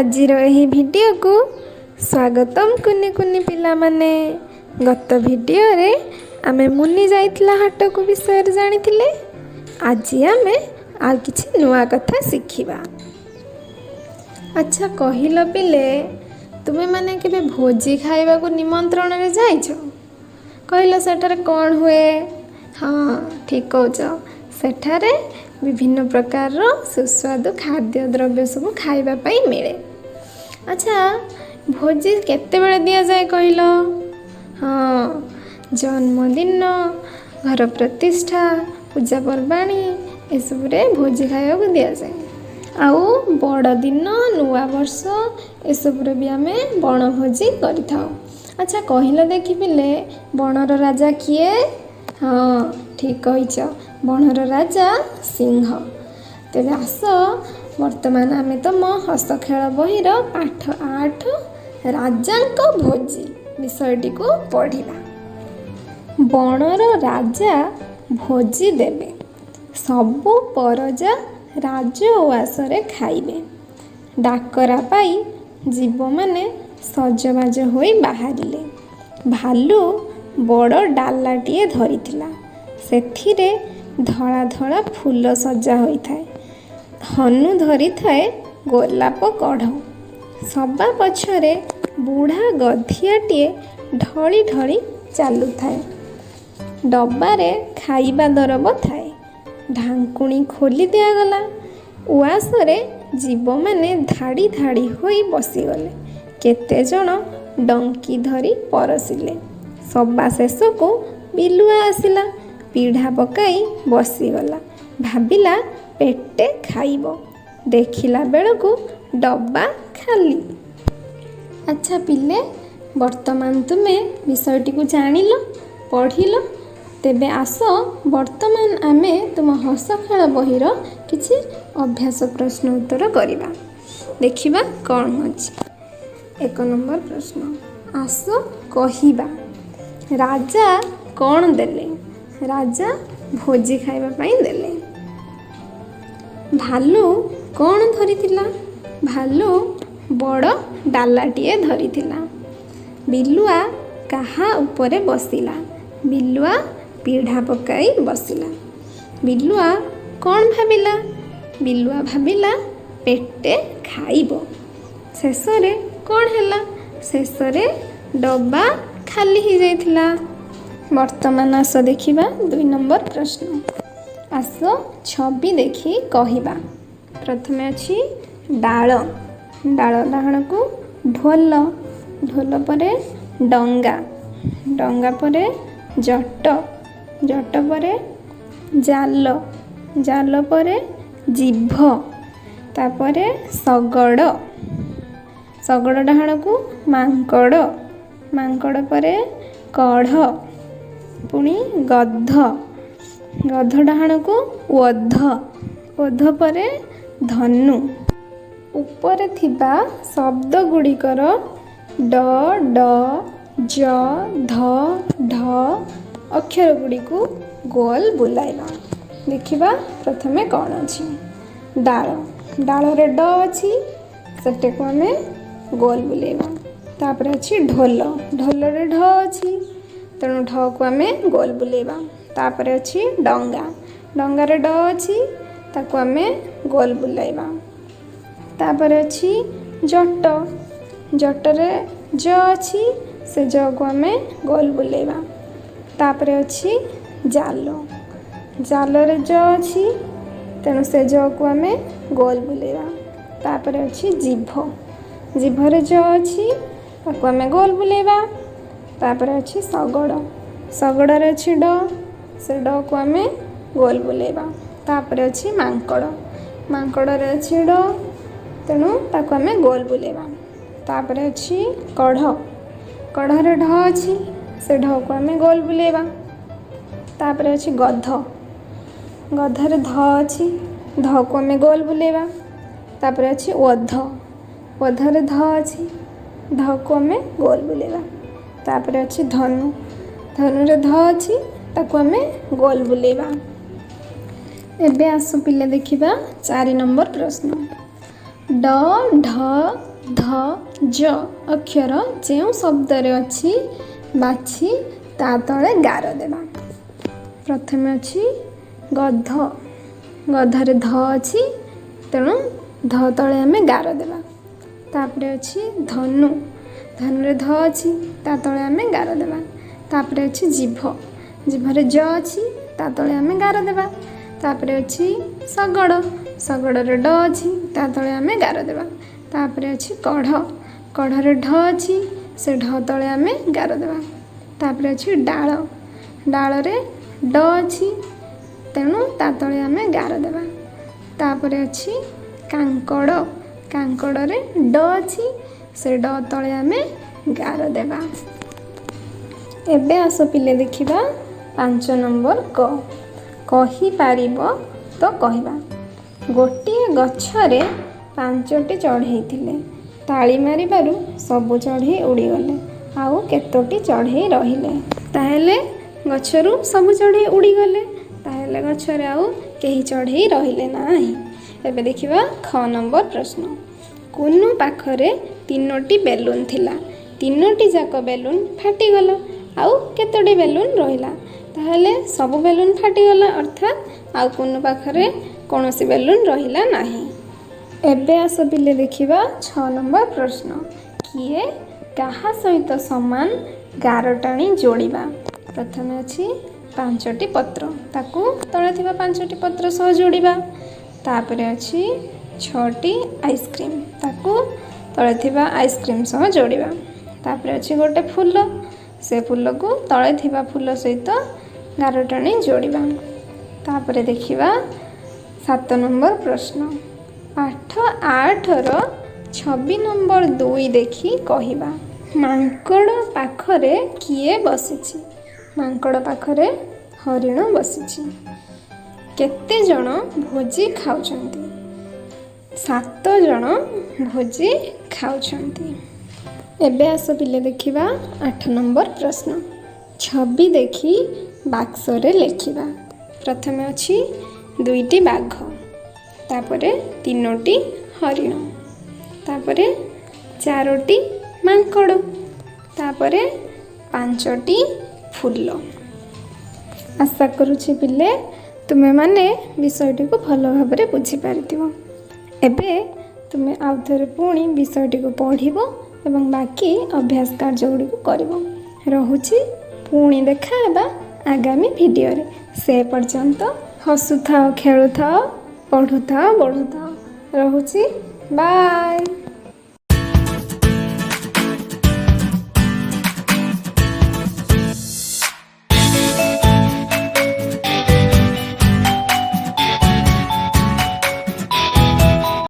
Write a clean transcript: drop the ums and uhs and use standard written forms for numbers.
ଆଜିର ଏହି ଭିଡ଼ିଓକୁ ସ୍ୱାଗତମ କୁନି କୁନି ପିଲାମାନେ। ଗତ ଭିଡ଼ିଓରେ ଆମେ ମୁନି ଯାଇଥିଲା ହାଟକୁ ବିଷୟରେ ଜାଣିଥିଲେ। ଆଜି ଆମେ ଆଉ କିଛି ନୂଆ କଥା ଶିଖିବା। ଆଚ୍ଛା କହିଲ ପିଲେ, ତୁମେମାନେ କେବେ ଭୋଜି ଖାଇବାକୁ ନିମନ୍ତ୍ରଣରେ ଯାଇଛ? କହିଲ, ସେଠାରେ କ'ଣ ହୁଏ? ହଁ, ଠିକ୍ କହୁଛ। ସେଠାରେ ବିଭିନ୍ନ ପ୍ରକାରର ସୁସ୍ୱାଦୁ ଖାଦ୍ୟ ଦ୍ରବ୍ୟ ସବୁ ଖାଇବା ପାଇଁ ମିଳେ। ଆଚ୍ଛା, ଭୋଜି କେତେବେଳେ ଦିଆଯାଏ କହିଲ? ହଁ, ଜନ୍ମଦିନ, ଘର ପ୍ରତିଷ୍ଠା, ପୂଜା ପର୍ବାଣୀ ଏସବୁରେ ଭୋଜି ଖାଇବାକୁ ଦିଆଯାଏ। ଆଉ ବଡ଼ଦିନ, ନୂଆବର୍ଷ ଏସବୁରେ ବି ଆମେ ବଣଭୋଜି କରିଥାଉ। ଆଚ୍ଛା କହିଲ ଦେଖି ପିଲେ, ବଣର ରାଜା କିଏ? ହଁ, ଠିକ୍ କହିଛ, ବଣର ରାଜା ସିଂହ। ତେବେ ଆସ, ବର୍ତ୍ତମାନ ଆମେ ତୁମ ହସ ଖେଳ ବହିର ପାଠ 8 ରାଜାଙ୍କ ଭୋଜି ବିଷୟଟିକୁ ପଢ଼ିବା। ବଣର ରାଜା ଭୋଜି ଦେବେ। ସବୁ ପରଜା ରାଜଉଆସରେ ଖାଇବେ। ଡାକରା ପାଇ ଜୀବମାନେ ସଜବାଜ ହୋଇ ବାହାରିଲେ। ଭାଲୁ ବଡ଼ ଡାଲାଟିଏ ଧରିଥିଲା। ସେଥିରେ ଧଳା ଧଳା ଫୁଲ ସଜା ହୋଇଥାଏ। ହନୁ ଧରିଥାଏ ଗୋଲାପ କଢ଼। ସବା ପଛରେ ବୁଢ଼ା ଗଧିଆଟିଏ ଢଳି ଢଳି ଚାଲୁଥାଏ। ଡବାରେ ଖାଇବା ଦରବ ଥାଏ। ଢାଙ୍କୁଣୀ ଖୋଲି ଦିଆଗଲା। ଉଆସରେ ଜୀବମାନେ ଧାଡ଼ି ଧାଡ଼ି ହୋଇ ବସିଗଲେ। କେତେଜଣ ଡଙ୍କି ଧରି ପରସିଲେ। ସବା ଶେଷକୁ ବିଲୁଆ ଆସିଲା। ପିଢ଼ା ପକାଇ ବସିଗଲା। ଭାବିଲା ପେଟେ ଖାଇବ। ଦେଖିଲା ବେଳକୁ ଡବା ଖାଲି। ଆଚ୍ଛା ପିଲେ, ବର୍ତ୍ତମାନ ତୁମେ ବିଷୟଟିକୁ ଜାଣିଲ, ପଢ଼ିଲ। ତେବେ ଆସ, ବର୍ତ୍ତମାନ ଆମେ ତୁମ ହସ ଖେଳ ବହିର କିଛି ଅଭ୍ୟାସ ପ୍ରଶ୍ନ ଉତ୍ତର କରିବା। ଦେଖିବା କ'ଣ ଅଛି। 1 ନମ୍ବର ପ୍ରଶ୍ନ, ଆସ କହିବା। ରାଜା କ'ଣ ଦେଲେ? ରାଜା ଭୋଜି ଖାଇବା ପାଇଁ ଦେଲେ। ଭାଲୁ କ'ଣ ଧରିଥିଲା? ଭାଲୁ ବଡ଼ ଡାଲାଟିଏ ଧରିଥିଲା। ବିଲୁଆ କାହା ଉପରେ ବସିଲା? ବିଲୁଆ ପିଢ଼ା ପକାଇ ବସିଲା। ବିଲୁଆ କ'ଣ ଭାବିଲା? ବିଲୁଆ ଭାବିଲା ପେଟେ ଖାଇବ। ଶେଷରେ କ'ଣ ହେଲା? ଶେଷରେ ଡବା ଖାଲି ହେଇଯାଇଥିଲା। ବର୍ତ୍ତମାନ ଆସ ଦେଖିବା 2 ନମ୍ବର ପ୍ରଶ୍ନ। ଆସ ଛବି ଦେଖି କହିବା। ପ୍ରଥମେ ଅଛି ଡାଳ। ଡାଳ ଡାହାଣକୁ ଢୋଲ। ଢୋଲ ପରେ ଡଙ୍ଗା। ଡଙ୍ଗା ପରେ ଜଟ। ଜଟ ପରେ ଜାଲ। ଜାଲ ପରେ ଜିଭ। ତାପରେ ଶଗଡ଼। ଶଗଡ଼ ଡାହାଣକୁ ମାଙ୍କଡ଼। ମାଙ୍କଡ଼ ପରେ କଢ଼। ପୁଣି ଗଧ। ଗଧ ଡାହାଣକୁ ଓଧ। ଓଧ ପରେ ଧନୁ। ଉପରେ ଥିବା ଶବ୍ଦ ଗୁଡ଼ିକର ଡ, ଡ, ଜ, ଧ, ଢ ଅକ୍ଷର ଗୁଡ଼ିକୁ ଗୋଲ ବୁଲାଇବା। ଦେଖିବା ପ୍ରଥମେ କ'ଣ ଅଛି। ଡାଳ। ଡାଳରେ ଡ ଅଛି, ସେଟାକୁ ଆମେ ଗୋଲ ବୁଲେଇବା। ତାପରେ ଅଛି ଢୋଲ। ଢୋଲରେ ଢ ଅଛି, ତେଣୁ ଢକୁ ଆମେ ଗୋଲ ବୁଲେଇବା। ତାପରେ ଅଛି ଡଙ୍ଗା। ଡଙ୍ଗାରେ ଡ ଅଛି, ତାକୁ ଆମେ ଗୋଲ ବୁଲାଇବା। ତାପରେ ଅଛି ଜଟ। ଜଟରେ ଜ ଅଛି, ସେ ଜକୁ ଆମେ ଗୋଲ ବୁଲେଇବା। ତାପରେ ଅଛି ଜାଲ। ଜାଲରେ ଜ ଅଛି, ତେଣୁ ସେ ଜକୁ ଆମେ ଗୋଲ ବୁଲେଇବା। ତାପରେ ଅଛି ଜିଭ। ଜିଭରେ ଜ ଅଛି, ତାକୁ ଆମେ ଗୋଲ ବୁଲେଇବା। ତାପରେ ଅଛି ଶଗଡ଼। ଶଗଡ଼ରେ ଅଛି ଡ, ସେ ଡକୁ ଆମେ ଗୋଲ ବୁଲେଇବା। ତାପରେ ଅଛି ମାଙ୍କଡ଼। ମାଙ୍କଡ଼ରେ ଅଛି ଡ, ତେଣୁ ତାକୁ ଆମେ ଗୋଲ ବୁଲେଇବା। ତାପରେ ଅଛି କଢ଼। କଢ଼ରେ ଢ ଅଛି, ସେ ଢକୁ ଆମେ ଗୋଲ ବୁଲେଇବା। ତାପରେ ଅଛି ଗଧ। ଗଧରେ ଧ ଅଛି, ଧକୁ ଆମେ ଗୋଲ ବୁଲେଇବା। ତାପରେ ଅଛି ଓଧ। ଓଧରେ ଧ ଅଛି, ଧକୁ ଆମେ ଗୋଲ ବୁଲେଇବା। ତାପରେ ଅଛି ଧନୁ। ଧନୁରେ ଧ ଅଛି, ତାକୁ ଆମେ ଗୋଲ ବୁଲେଇବା। ଏବେ ଆସ ପିଲେ, ଦେଖିବା 4 ନମ୍ବର ପ୍ରଶ୍ନ। ଡ, ଢ, ଧ, ଜ ଅକ୍ଷର ଯେଉଁ ଶବ୍ଦରେ ଅଛି ବାଛି ତା ତଳେ ଗାର ଦେବା। ପ୍ରଥମେ ଅଛି ଗଧ। ଗଧରେ ଧ ଅଛି, ତେଣୁ ଧ ତଳେ ଆମେ ଗାର ଦେବା। ତାପରେ ଅଛି ଧନୁ। ଧନୁରେ ଧ ଅଛି, ତା ତଳେ ଆମେ ଗାର ଦେବା। ତାପରେ ଅଛି ଜିଭ। ଜିଭରେ ଜ ଅଛି, ତା ତଳେ ଆମେ ଗାର ଦେବା। ତାପରେ ଅଛି ଶଗଡ଼। ଶଗଡ଼ରେ ଡ ଅଛି, ତା ତଳେ ଆମେ ଗାର ଦେବା। ତାପରେ ଅଛି କଢ଼। କଢ଼ରେ ଢ ଅଛି, ସେ ଢ ତଳେ ଆମେ ଗାର ଦେବା। ତାପରେ ଅଛି ଡାଳ। ଡାଳରେ ଡ ଅଛି, ତେଣୁ ତା ତଳେ ଆମେ ଗାର ଦେବା। ତାପରେ ଅଛି କାଙ୍କଡ଼। କାଙ୍କଡ଼ରେ ଡ ଅଛି, ସେ ଡ ତଳେ ଆମେ ଗାର ଦେବା। ଏବେ ଆସ ପିଲେ, ଦେଖିବା 5 ନମ୍ବର କ। କହିପାରିବ ତ କହିବା। ଗୋଟିଏ ଗଛରେ ପାଞ୍ଚଟି ଚଢ଼େଇ ଥିଲେ। ତାଳି ମାରିବାରୁ ସବୁ ଚଢ଼େଇ ଉଡ଼ିଗଲେ। ଆଉ କେତୋଟି ଚଢ଼େଇ ରହିଲେ? ତାହେଲେ ଗଛରୁ ସବୁ ଚଢ଼େଇ ଉଡ଼ିଗଲେ, ତାହେଲେ ଗଛରେ ଆଉ କେହି ଚଢ଼େଇ ରହିଲେ ନାହିଁ। ଏବେ ଦେଖିବା ଖ ନମ୍ବର ପ୍ରଶ୍ନ। କୁନୁ ପାଖରେ ତିନୋଟି ବେଲୁନ୍ ଥିଲା। ତିନୋଟି ଯାକ ବେଲୁନ୍ ଫାଟିଗଲା। ଆଉ କେତୋଟି ବେଲୁନ୍ ରହିଲା? ତାହେଲେ ସବୁ ବେଲୁନ୍ ଫାଟିଗଲା, ଅର୍ଥାତ୍ ଆଉ କୁନୁ ପାଖରେ କୌଣସି ବେଲୁନ୍ ରହିଲା ନାହିଁ। ଏବେ ଆସ ପିଲେ, ଦେଖିବା 6 ନମ୍ବର ପ୍ରଶ୍ନ। କିଏ କାହା ସହିତ ସମାନ, ଗାର ଟାଣି ଯୋଡ଼ିବା। ପ୍ରଥମେ ଅଛି ପାଞ୍ଚଟି ପତ୍ର, ତାକୁ ତଳେ ଥିବା ପାଞ୍ଚଟି ପତ୍ର ସହ ଯୋଡ଼ିବା। ତାପରେ ଅଛି ଛଅଟି ଆଇସ୍କ୍ରିମ୍, ତାକୁ ତଳେ ଥିବା ଆଇସ୍କ୍ରିମ୍ ସହ ଯୋଡ଼ିବା। ତାପରେ ଅଛି ଗୋଟେ ଫୁଲ, ସେ ଫୁଲକୁ ତଳେ ଥିବା ଫୁଲ ସହିତ ଗାର ଟାଣି ଯୋଡ଼ିବା। ତାପରେ ଦେଖିବା 7 ନମ୍ବର ପ୍ରଶ୍ନ। ପାଠ 8ର ଛବି ନମ୍ବର 2 ଦେଖି କହିବା। ମାଙ୍କଡ଼ ପାଖରେ କିଏ ବସିଛି? ମାଙ୍କଡ଼ ପାଖରେ ହରିଣ ବସିଛି। କେତେ ଜଣ ଭୋଜି ଖାଉଛନ୍ତି? ସାତ ଜଣ ଭୋଜି ଖାଉଛନ୍ତି। ଏବେ ଆସ ପିଲେ, ଦେଖିବା 8 ନମ୍ବର ପ୍ରଶ୍ନ। ଛବି ଦେଖି ବାକ୍ସରେ ଲେଖିବା। ପ୍ରଥମେ ଅଛି ଦୁଇଟି ବାଘ, ତାପରେ ତିନୋଟି ହରିଣ, ତାପରେ ଚାରୋଟି ମାଙ୍କଡ଼, ତାପରେ ପାଞ୍ଚଟି ଫୁଲ। ଆଶା କରୁଛି ପିଲେ, ତୁମେମାନେ ବିଷୟଟିକୁ ଭଲ ଭାବରେ ବୁଝିପାରିଥିବ। ଏବେ ତୁମେ ଆଉ ଥରେ ପୁଣି ବିଷୟଟିକୁ ପଢ଼ିବ ଏବଂ ବାକି ଅଭ୍ୟାସ କାର୍ଯ୍ୟ ଗୁଡ଼ିକୁ କରିବ। ରହୁଛି, ପୁଣି ଦେଖା ହେବା ଆଗାମୀ ଭିଡ଼ିଓରେ। ସେ ପର୍ଯ୍ୟନ୍ତ ହସୁଥାଅ, ଖେଳୁଥାଅ, ପଢ଼ୁଥାଅ, ବଢ଼ୁଥାଅ। ରହୁଛି, ବାଏ।